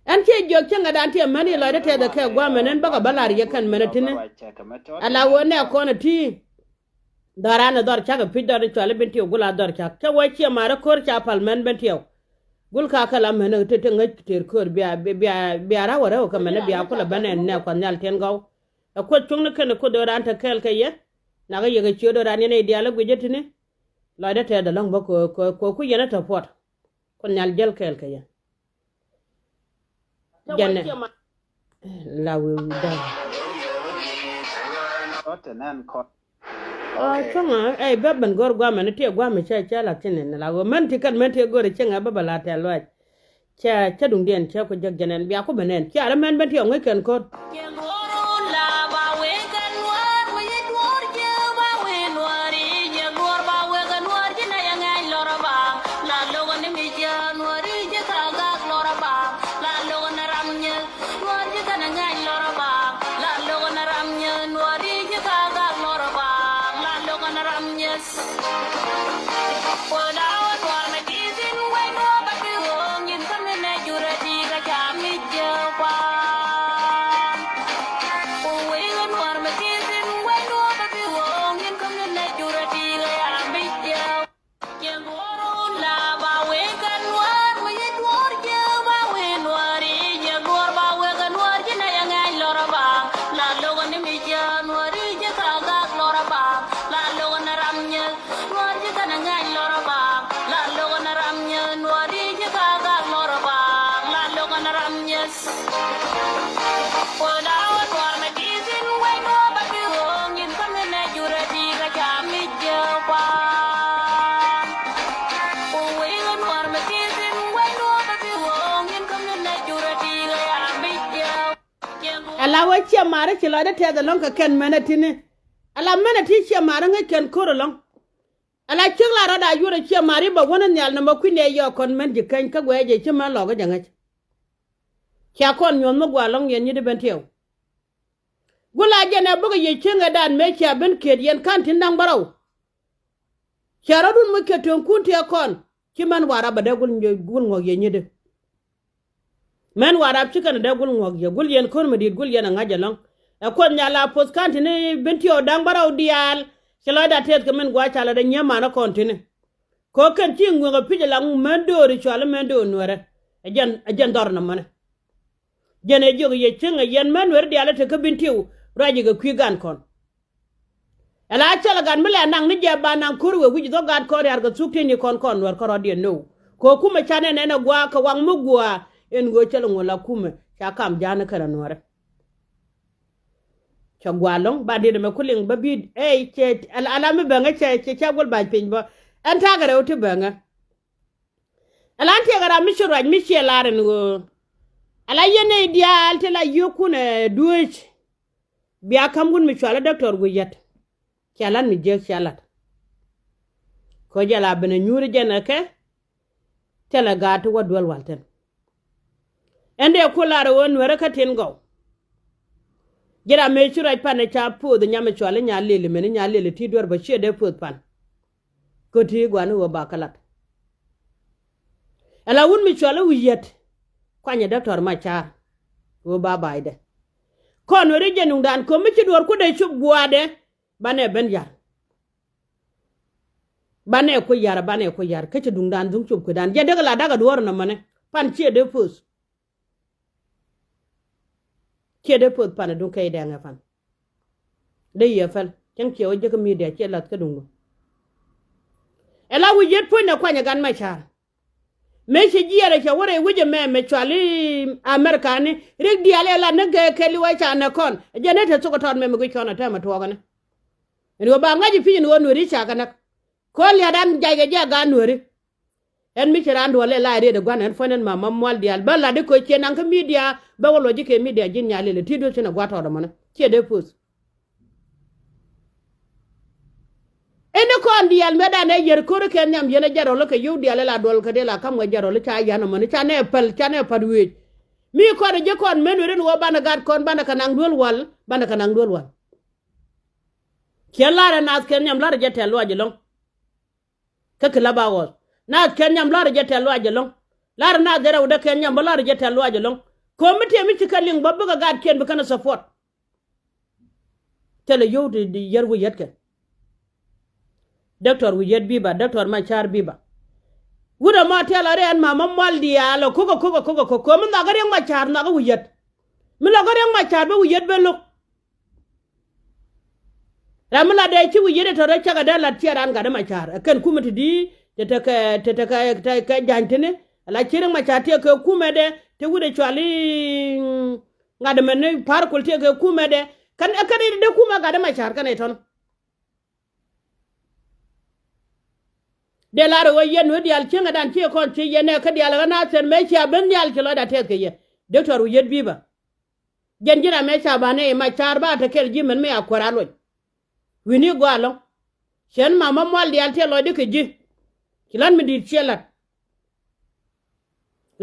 Ɛn ciɛ jiök cäŋɛ dan ti ɛmɛn i̱ lɔcdä tɛth ɛ kɛ gua̱a̱mɛn ɛn bäkɛ bä lar yɛ kɛn mɛn ɛ ti̱ni. Ala ɣöö nɛ kɔn ɛ ti̱i̱. Dhɔran ɛ dhɔr cak ɛ pi̱c dhɔr i̱ cual i̱ Bentiu gul a dhɔr cak cä wee ciɛ ma̱a̱r ɛ ko̱r ca pal mɛn Bentiu. Gul ka kɛ la mɛn ɛ ti ti ŋäc tëër ko̱r bia bia bia raw ɛ rɛw kɛ mɛn ɛ bia kulɛ ben ɛn nɛ kuath nhial tiɛn gɔw. Ɛ kuoth cuŋni kɛn ɛ kuoth ɣöö raan te kɛɛl kɛ yɛ. Nakä yɛ kɛ ciöt ɣöö raan yɛn ɛ i̱ diaal ɛ guic ɛ ti̱ni. Lɔcdä tɛth ɛ lɔ̱ŋ bä kɛ kɛ ku yɛn ɛ te puɔt. Kuoth nhial jäl kɛɛl kɛ yɛ. Jɛnɛ la wi̱i̱ wi̱i̱ da̱a̱. Ɔ cuɔ̱ŋä ɛ bä ben gɔ̱r guamɛ ni tiɛ guamɛ cɛ cɛ la thi̱n ni la wee män ti kɛn män ti gɔ̱r cieŋ ɛ bä bä la tɛ̈th luaac. Cɛ cä duŋdiɛn cɛ ku jäk jɛn ɛn bia ku ben ɛn cia rɛ mɛn ben ti ɔ ŋäc kɛn ko̱r. Wä ciɛ mari ci lɔcdä tɛth ɛlɔ̱ŋ kɛ kɛn mɛnɛ ti̱ni. Ala mɛnɛ ti ciɛ mari ŋäc kɛn ko̱r ɛlɔ̱ŋ. Ala ciek la rɔ̱da yuɔrɛ ciɛ mari bɛ wänä nhial nɔmɔ kui̱n ɛ yɔɔk kɔn mɛn ji̱ käny kä guɛc jɛ ci mɛn lɔkä jɛ ŋäc. Cia kɔn nyuɔ̱th mi gua lɔ̱ŋ yɛn nyi̱t i̱ ben tiɛw. Gula jɛn ɛ bäkɛ yɛ cieŋɛ dan mëë cia ben kiet yɛn ka̱n tin da̱ŋ bärɔw. Cia rɔ̱dun mi kiɛ töŋkun tiɛ kɔn ci mɛn Warap bɛ dee gul ŋuɔ̱k yɛ nyi̱t i̱. Mɛn Warap ci kɛn dee gul ŋuɔ̱k yɛ gul yɛn ko̱r mi di̱i̱t gul yɛn a ŋa̱c ɛlɔ̱ŋ. Ɛ kuɔth nyal a poth ka̱n tini ben tiɛw da̱ŋ bärɔw diaal. Ci lɔcda tɛth kɛ mɛn gua ca lɛ dee nyiee manä kɔn tini. Kɛ ɣöö kɛn ci ŋuek ɛ pi̱c ɛla mɛn dööri cɔal i̱ mɛn döör nuɛrɛ. Ɛ jɛn ɛ jɛn dhɔr nɔmɔnɛ. Jɛn ɛ jiök yɛ cieŋɛ yɛn mɛn nuɛri diaal i̱ te kä ben tiɛw ruac ikɛ kui̱ gan kɔn. Ɛla cɔl ɛ gat mi lɛ naŋ ni jɛ ba naŋ ko̱r wee wi̱c dhɔk gat kɔn ria̱r kɛ thuk tëë ni kɔn kɔn nuɛr kärɔ̱diɛn nöw. Kɛ ɣöö kumɛ canɛ nɛn ɛ gua̱a̱ kɛ waŋ mi gua̱a̱ ɛn ɣöö cäl ɛ ŋuɔ̱l a kumɛ ca kam ja̱a̱n kɛn ɛ nuɛrɛ. Cɛ gua̱a̱ lɔ̱ŋ ba diet ɛmɛ ku liŋ bä bi̱i̱t ɛ cɛ ala mi bäŋä cɛ cɛ cɛ guɔl ba̱ny piny bä. Ɛn ta̱a̱ kɛ rɛw ti bäŋä. Ala ɛn tiɛɛk ɛ ram mi ci ruac mi ciɛ lar ɛn ɣöö ala yɛn nɛy diaal ti la yio̱o̱kun ɛ dueec. Bia ka̱m wut mi cual ɛ dɔktɔr wi̱i̱ yɛt. Cia lat mi jiäk cia lat. Kɛ jɛ la ben ɛ nyuuri jɛn ɛ kɛ. Thilɛ gaat ti wä duel wal thin. Ɛn dee ku lar ɛ ɣöö nuɛrä kä tin gɔw. Ji̱ ram mëë ci ruac pan ɛ ca puɔth ɛ nyam ɛ cual i̱ nya lili mɛn i̱ nya lili ti duer bä ciɛ dee puɔth pan. Kä ti guani ɣöö ba kä lat. Ɛla wut mi cual i̱ wi̱i̱ yɛt. Kuanyɛ dɔktɔr ma caar ɣöö ba baydɛ. Kɔn nuɛri jɛ nuŋdan ko̱mi ci duɔr ku dee cup gua̱a̱dɛ. Banɛ ben yar. Banɛ ku yar banɛ ku yar kä ci duŋdan dhuŋ cop kui̱dan jɛ dek la dak a duɔr nɔmɔnɛ. Pan ciɛ dee poth. Ciɛ dee poth pan a duŋ kɛy dɛŋɛ pan. Dee yɛ pɛl cäŋ ciɛ wä jek media ciɛ lath kä duŋdu. Ɛ la wi̱c yet puɔ̱nynɛ kuany ɛ gan ma ca̱r. Mëë ci jiɛɛrɛ cɛ wä rɛy wi̱c ɛmɛ mɛ cuali Amerikani rik diaal ɛ la ni gɛɛ kɛli wä ca nɛ kɔn ɛ jɛ ni te thok ɛ tɔt mɛ mi guic kɔn ɛ tɛmɛ tuɔɔkɛni. Ɛn ɣöö ba ŋa̱c i̱ pi̱c ɛn ɣöö nueeri ca kɛ näk. Kɔn lia̱t an jackɛ jɛ a gaat nueeri. Ɛn mi ci raan duɔl ɛ la ɛ riet ɛ gua̱n ɛn puɔ̱n ɛn mama mual diaal bä lat i̱ koc ciɛ naŋ kä midia bä wä luɔc i̱ kɛ midia ji̱n nyal ilɛ ti duel cin ɛ gua̱t tɔɔt ɛmɔnɛ ciɛ dee poth. Ɛn i̱ kɔn diaal mëë dan ɛ yɛr ko̱ri kɛ nhiam yɛn ɛ jɛ rɔl i̱ kɛ yio̱w diaal ɛ la duɔl kä dee la ka̱m ŋuɛ jɛ rɔl i̱ ca yan ɛmɔni ca nɛ päl ca nɛ pa̱t wëëc. Mi kɔn ɛ jɛ kɔn men wëë rin ɣöö banɛ gat kɔn banɛ kɛ naŋ duel wal banɛ kɛ naŋ duel wal. Ciɛ lar ɛ naath kɛ nhiam lar ɛ jɛ tɛl luac ɛlɔ̱ŋ. Kä ki la ba ɣɔth naath kɛn nyam lar jɛ tɛl luac ɛlɔ̱ŋ. Lar naath dee rɛwdɛ kɛn nyam bä lar jɛ tɛl luac ɛlɔ̱ŋ. Ko̱mi tiɛ mi ci kɛ liŋ bä bikɛ gaatkiɛn bi kɛn ɛ support. Thilɛ yio̱w ti yär wi̱i̱ yätkɛ. Dɔktɔr wi̱i̱ yät bi̱i̱ ba dɔktɔr ma ca̱r bi̱i̱ ba. Wut ɛmɔ tiɛl ɔ rɛɛn mamä mual diaal ɔ ko̱k ɔ ko̱k ɔ ko̱k ɔ ko̱k ko̱mi nhɔakä riɛŋ ma ca̱r nhɔakä wi̱i̱ yät. Mi lɔkä riɛŋ ma ca̱r bä wi̱i̱ yät ben lo̱k. Ram mi lat dee ci wi̱i̱ yet ɛ tɔ̱ rɛc cakɛ dee lat ciɛ raan gat dee ma ca̱r ɛ kɛn kumɛ ti di te te kɛ te te kɛ te kɛ ja̱ny tini. Ala ci riŋ ma ca̱r tiɛ kɛ kumɛ dee te wi̱dɛ cual i̱ ŋat mɛn ni pa̱r kul tiɛ kɛ kumɛ dee kɛn ɛ kɛn i̱ dee kumɛ gat dee ma ca̱r kɛn i̱ tɔ̱n. Dee lar ɛ ɣöö yɛn wee diaal cieŋɛ dan ciɛ kɔn ci yɛn ɛ kä diaal ɛ ɣän a thɛn mëë cia ben diaal ci lɔcda tɛth kɛ yɛ. Dee tɔr wi̱i̱ yet bi̱i̱ ba. Jɛn ji̱ ram ɛ ca banɛ i̱ ma ca̱r ba te kɛl ji̱ mɛn mi a kuäär a luɔc. Wi̱ni gɔaa ɛlɔ̱ŋ. Cɛn mamä mual diaal tiɛ lɔcdi kɛ ji̱. Ci la̱t mi di̱i̱t ciɛ la̱t.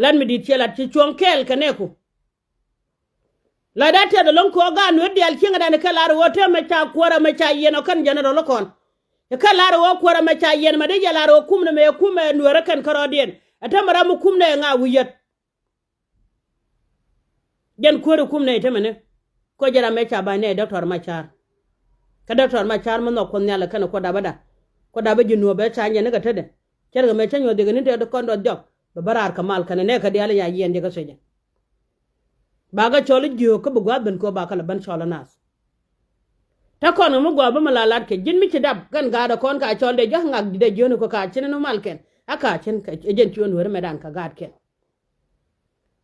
La̱t mi di̱i̱t ciɛ la̱t ci cuɔ̱ŋ kɛɛl kɛ nɛɛku. La̱tda tiɛth ɛlɔ̱ŋ kɛ ɣöö gaat nueer diaal cieŋɛ dan kɛ la̱r ɣöö te mɛ ca kuäärä mɛ ca yiɛn ɔ kɛn jɛn rɔl ɛ kɔn. Kɛ la̱r ɣöö kuäärä mɛ ca yiɛn mɛ dee jɛ la̱r ɣöö kumnɛ mɛ ɛ kumɛ nueerä kɛn kärɔɔdiɛn. Ɛ te mɛ ram mi kumnɛ ɛ ŋa wi̱i̱ yät. Jɛn kuäär i̱ kum nɛy temɛ ni. Kɔ jɛ ram mɛ ca ba̱ny nɛy dɔktɔr ma ca̱r. Kä dɔktɔr ma ca̱r mi nhɔk kuoth nhial ɛ kɛn ɛ kuɔt dapä da. Kuɔt dapä ji̱ nuɔ̱ɔ̱p ɛ ca nyɛn ni kɛ tetdɛ. Cɛrkɛ mɛ cä nyuɔ̱th yɛ kɛ ni tëë ti kɔn dɔth jɔk bɛ bä raar kɛ mal kɛn ɛ nɛy kɛ diaal i̱ ya yiɛn jɛ kä thocɛ. Ba kɛ cɔl i̱ jiöök kä bi gua̱a̱th ben kɛ ɣöö ba kɛ lɛ ben cɔl ɛ naath. Te kɔn kɛ mi gua̱a̱th bä mi la lat kɛ ji̱n mi ci dap kɛn gaatdɛ kɔn ka cɔl dee jɔ̱a̱k ŋak dee jiöni kɔ ka cin ni mal kɛn a ka cin ɛ jɛn ci ɣän weri mɛ dan kɛ gaatkiɛn.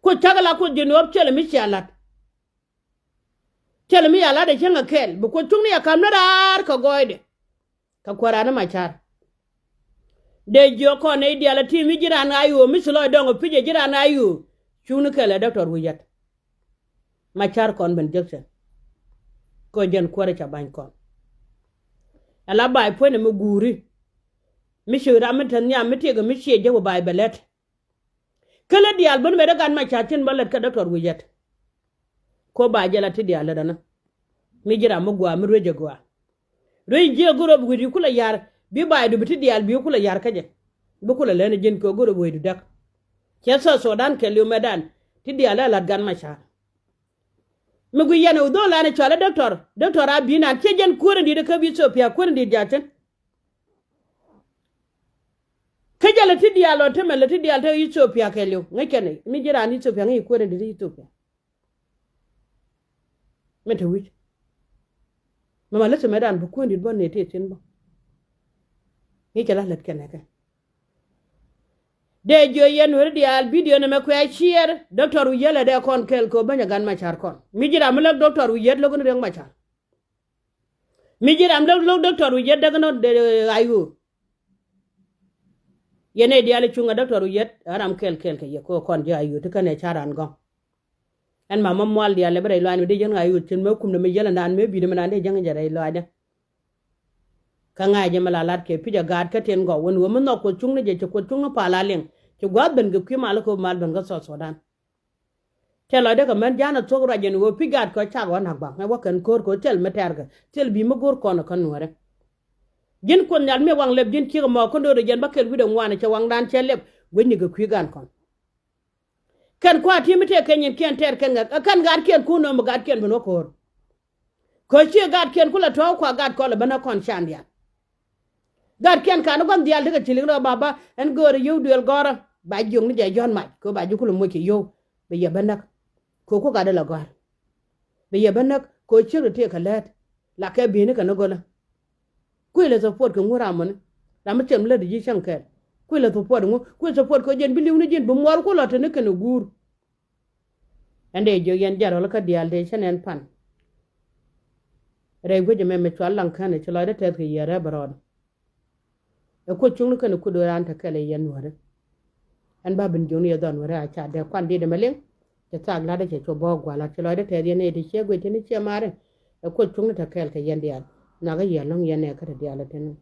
Kuoth cak la kuoth ji̱ nuɔ̱ɔ̱p cɛl mi cia la̱t. Cɛl mi ya la̱t ɛ cäŋ ɛ kɛl bi kuoth cuŋni ɛ ka̱m ni raar kɛ gɔɔydɛ. Kɛ kuäär raan ni ma ca̱r. Dee jiök kɔn nɛy diaal ɛ ti mi ji̱ raan ɣa̱c ɣöö mi ci lɔc dɔ̱ŋ ɛ pi̱c ɛ ji̱ raan ɣa̱c ɣöö cuŋni kɛl ɛ dɔktɔr wi̱i̱ yät. Macar kɔn ben jek cɛ. Kɔ jɛn kuäärä ca ba̱ny kɔn. Ala ba̱a̱y puɔ̱nydɛ mi guuri. Mi ci ram mi te nhiam mi tiek mi ciɛ jek wä ba̱a̱y bɛ lɛt. Kä lät diaal ben met ɛ gan Macar cin bä lät kä Doctor Wi̱i̱ Yɛt. Ko ba jɛ la ti diaal lät ɛnä. Mi ji̱ ram mi gua̱a̱ mi ruec ɛ gua̱a̱. Ruec ji̱ ɛ go̱r ɛ bi wi̱i̱du kulɛ ya̱r bi ba̱a̱ydu bi ti diaal bi kulɛ ya̱r kä jɛ. Bi kulɛ lɛn ɛ ji̱n kɛ go̱r ɛ bi wi̱i̱du däk. Cɛ South Sudan kɛɛliw mɛtdan ti diaal ɛ la̱t gan Macar. Mi gui yɛn ɛ wä dho̱o̱l an ɛ cɔal ɛ Doctor, Doctor Abiy nan ciɛ jɛn kuäär in di̱i̱t ɛ kä bi Ethiopia kuäär in di̱i̱t ja̱thin. Kä jɛ lɛ ti diaal ɔ te mɛ lɛ ti diaal te Ethiopia kɛɛliw ŋäc kɛn mi ji̱ raan Ethiopia ŋäc kuäär in di̱i̱t Ethiopia. Min te wi̱c. Mɛ ma lät mɛ dan bi kuäär in di̱i̱t bä nɛ te thi̱n bä. Ŋäc kɛ la lät kɛn ɛ kɛ. Dee jiö yɛn Nuääri diaal bidio nɛmɛ kuɛ ciɛɛr Doctor Wi̱i̱ Yɛt lɛ dee kɔn kɛɛl kɛ ɣöö bänyɛ gan Macar kɔn. Mi ji̱ ram mi lät Doctor Wi̱i̱ Yɛt lo̱k ni Riek Macar. Mi ji̱ ram lo̱k, lo̱k Doctor Wi̱i̱ Yɛt däk ni ɣa̱c ɣöö. Yɛn nɛy diaal cuŋ ɛ Doctor Wi̱i̱ Yɛt ɛ ram kɛɛl kɛɛl kɛ yɛ kɛ ɣöö kɔn ji̱ ɣa̱c ɣöö ti kɛn ɛ ca̱r an gɔ̱ŋ. Ɛn ma mɔ mual diaal ɛ bi rɛy lɔaacni bi dee jäŋ ɣa̱c ɣöö cin mɛ kumdɛ mi yɛl ɛndan mɛ bi̱i̱dɛ mi naan dee jäŋ jɛ rɛy lɔaacdɛ. Kä ŋa̱c jɛ mi la lat kɛ pi̱c ɛ gaat kä tin gɔw wän ɣöö mi nhɔk Kuoth cuŋni jɛ ci Kuoth cuŋni pal a liŋ ci gua̱a̱th ben kɛ kui̱ mal kä mal ben kä South Sudan. Tëë lɔcdä kɛ män ja̱a̱n a thuɔ̱k ruac ɛn ɣöö pi̱c gaat kɛ cak ɣɔ̱n nak baŋ ɛ wä kɛn ko̱o̱r kɛ ɣöö thil mi tɛ̈r kɛ thil bi mi go̱o̱r kɔn ɛ kä Nuäärä. Ji̱n Kuoth Nhial mi waŋ lɛp ji̱n ciek ɛmɔ kä do̱r ɛ jɛn bä kɛl wi̱cdɛ ŋuan ɛ cɛ waŋdan cɛ lɛp gui̱cni kɛ kui̱ gan kɔn. Kɛn kua̱r ti̱i̱ mi tëë kɛ nyin kiɛn tɛɛr kɛn ŋäk ɛ kɛn gaatkiɛn kun nööm ɛ gaatkiɛn ben wä ko̱o̱r. Kä ciɛ gaatkiɛn ku la tɔ̱ɔ̱k kua gaat kɔn lɛ ben ɛ kɔn can diaal. Gaatkiɛn kan gua̱n diaal tekɛ ci liŋ rɔ baba ɛn göörä yio̱w duëël gɔ̱rä ba jiök ni jɛ jɔ̱ɔ̱n mac kɛ ba ji̱ kulɛ moc kɛ yio̱w bɛ yɛ ben näk. Kɛ ku gatdɛ la gɔ̱a̱r bɛ yɛ ben näk kɛ ciek ti tëëkɛ lät. La kɛ bi̱i̱ni kɛ ni gölä. Kui̱ lɛ support kɛ ŋu ram mɔni ram mi cɛm lät ji̱ cäŋ kɛɛl. Kui̱ lɛ support ŋu kui̱ support kɛ jɛn bi li̱w ni ji̱n bi muɔɔr ku lɔ te ni kɛn guur. Ɛn dee jiök yɛn jɛn rɔl kä diaal dee cä nɛn pan. Rɛy guic ɛmɛ mi cual laŋ kän ɛ ci lɔcdä tɛth kɛ yiëë rɛp rɔɔdɛ. Ɛ Kuoth cuŋni kɛn ɛ kut ɣöö raan te kɛl ɛ yɛn Nuäärä. Ɛn ba ben jiökni yɛ dhɔn Nuäärä a ca dee kuan diet ɛmɛ liŋ. Cɛ thaak la̱tdä cɛ cuɔ bɔɔk gua̱a̱l a ci lɔcdä tɛth yɛn ɛ ti ciɛ guic tini ciɛ maari. Ɛ Kuoth cuŋni te kɛl kɛ yɛn diaal. Nakä yɛ lo̱ŋ yɛn ɛ kä te diaal ɛ tini.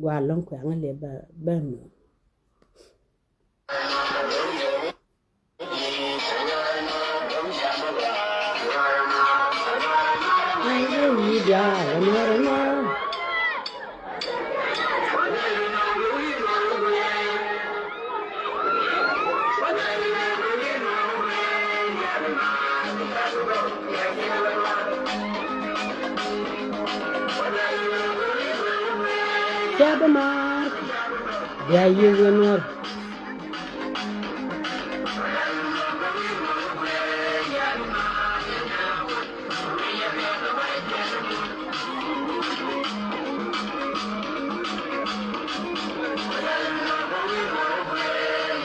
Gua̱a̱ lɔ̱ŋ kuɛ̈ŋä lɛ bä bä mi. Cɛ bi maar. Bia yiëë wen wär.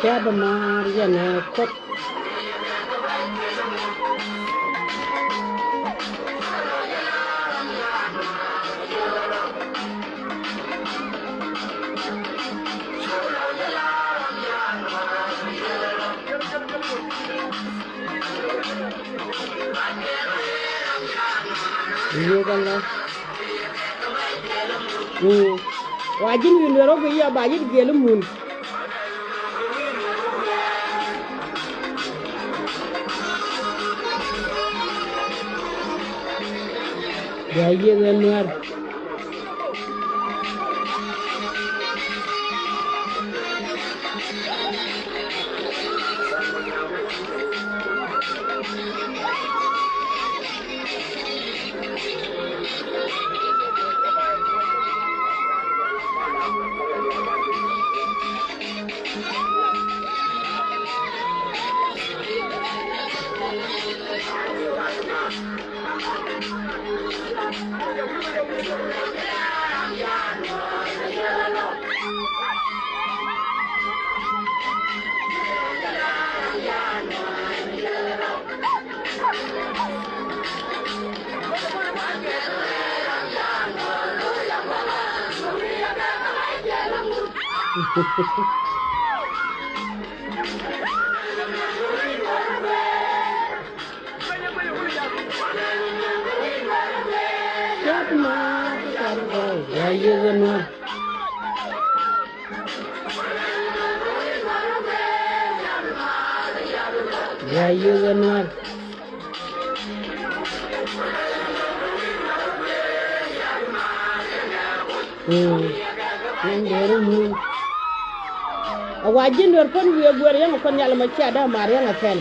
Cɛ bi maar yɛn ɛ Kuoth. Yio̱k ala. Mm. Wa ji̱n wi̱i̱ luɛr ɣɔ̱k kɛ yia ba ji̱n giɛl i̱ mun. Bia yiëk ɛ Nuäär. Ya yek ɛ nuɔr. Ya yek ɛ nuɔr. Nɛn dee ri muun. A wa ji̱n duer pän wiee guer yäŋ a kɔn nhial ɛmɔ cia dee mar yäŋ a kɛn.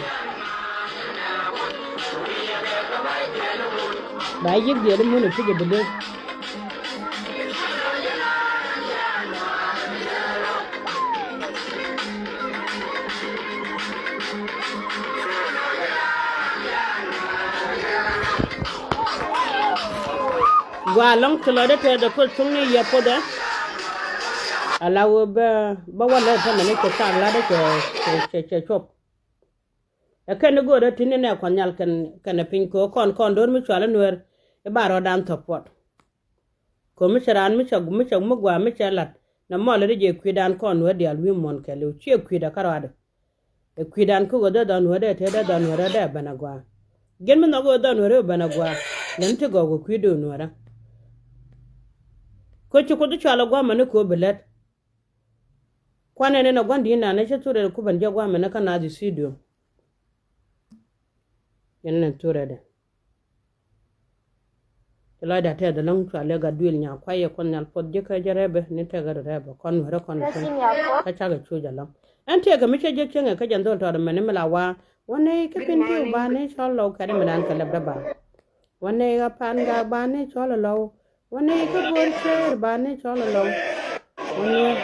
Ba yiëk diɛɛr i̱ mun ɛ pi̱c ɛ bi lëë. Gua lɔŋ ti lɔcdä tɛth ɛ Kuoth cuŋni yɛ puɔthɛ. Ala wee bä bä wä lät tämɛ ni cɛ tak latdä cɛ cɛ cɛ cuɔp. Ɛ kɛn ni go̱o̱rä ti̱n ni nɛ kuɔth nhial kɛn kɛn ɛ piny köök kɔn kɔn do̱r mi cual i̱ nueer i̱ ba rɔɔdan thɔp puɔt. Ko̱ mi cɛ raan mi cɛ mi cɛ mi gua mi cɛ lat nɛ mɔl i̱ ri jɛ kui̱dan kɔn nueer diaal wi̱i̱ muɔ̱n kɛɛliw ciɛ kui̱dɛ kä rɔadɛ. Ɛ kui̱dan kä ɣöö dhɛ dhɔn nueerä ɛ tëë dhɛ dhɔn nueerä dee ben a gɔaa. Jiɛn mi nhɔk ɣöö dhɔn nueerä ɛ ben a gɔaa lɛn ti gɔw kɛ kui̱du nueerä. Kä ci Kuoth cɔal ɛ gua̱a̱mɛ ni köö bi lät. Kuanɛ ni nɛ gua̱n di̱i̱t nan ni ci thurɛ ku ben jiɛ gua̱a̱mɛ ni kä naath i̱ thi̱i̱ duɔ̱ɔ̱m. Yɛn ni thurɛ dɛ. Ci lɔcdɛ tɛth ɛlɔ̱ŋ cua lɛ gat duëël nya kuay yɛ kuɔth nhial puɔth ji̱ kä jɛ rɛpɛ ni tɛkɛ rɛpɛ kɔn nueerä kɔn kä cakɛ cuc ɛlɔ̱ŋ. Ɛn tëëkɛ mi cä jek cieŋɛ kä jɛn dhol tɔɔt ɛmɛn mi la wa wä nɛy kä pin piu ba ni cɔl lɔw kɛn mi dan kɛ lɛp dä ba. Wä nɛy ɣä pan gak ba ni cɔl ɛlɔw. Wä nɛy kä bo̱r cär ba ni cɔl ɛlɔw. Wä nueer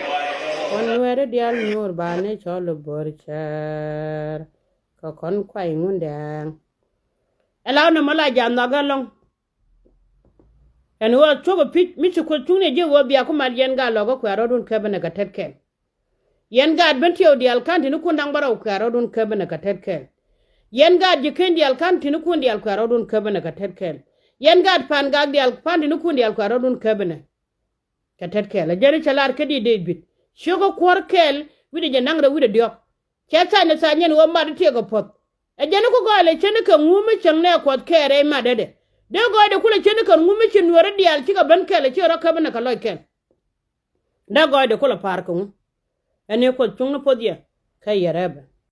wä nueeri diaal nyuur ba ni cɔl bo̱r cär. Kä kɔn kuay ŋundɛɛŋ. Ɛ la wä nɔmɔ la ja̱a̱n nhɔk ɛlɔ̱ŋ. Ɛn ɣöö cuɔ̱k ɛ pi̱c mi ci Kuoth cuŋni ji̱ ɣöö bia ku mat yɛn gaat lɔ̱k kä kuɛ rɔ̱dun käp ɛn ɛ kɛ tet kɛl. Yɛn gaat ben tiɛw diaal ka̱n ti̱n ikun da̱ŋ bärɔw kuɛ rɔ̱dun käp ɛn ɛ kɛ tet kɛl. Yɛn gaat ji̱ ken diaal ka̱n ti̱n ikun diaal kuɛ rɔ̱dun käp ɛn ɛ kɛ tet kɛl. Yɛn gaat pan gak diaal pan ti̱n ikun diaal kuɛ rɔ̱dun käp ɛn ɛ kɛ tet kɛl. Ɛ jɛn i̱ cɛ lar kä di Dee-bid ciökä kuäär kɛl wi̱cdɛ jɛ naŋ rɛw wi̱cdɛ diɔ̱k. Cɛ tha̱a̱ny ɛ tha̱a̱ny ɛn ɣöö mat i̱ tiɛɛk ɛ puɔ̱th. Ɛ jɛn i̱ ku gɔɔy lɛ cäŋ ni kɛ ŋu mi cäŋ nɛ kuɔth kɛɛr ɛ imat dee dee. Dee gɔɔydɛ kulɛ cäŋ ni kɛ ŋu mi ci nueeri diaal cikɛ ben kɛl ɛ ci rɔ käp ni kɛ lɔc kɛl. Dee gɔɔydɛ kulɛ pa̱a̱r kɛ ŋu. Ɛn i̱ Kuoth cuŋni puɔth yɛ kä yɛ rɛpɛ.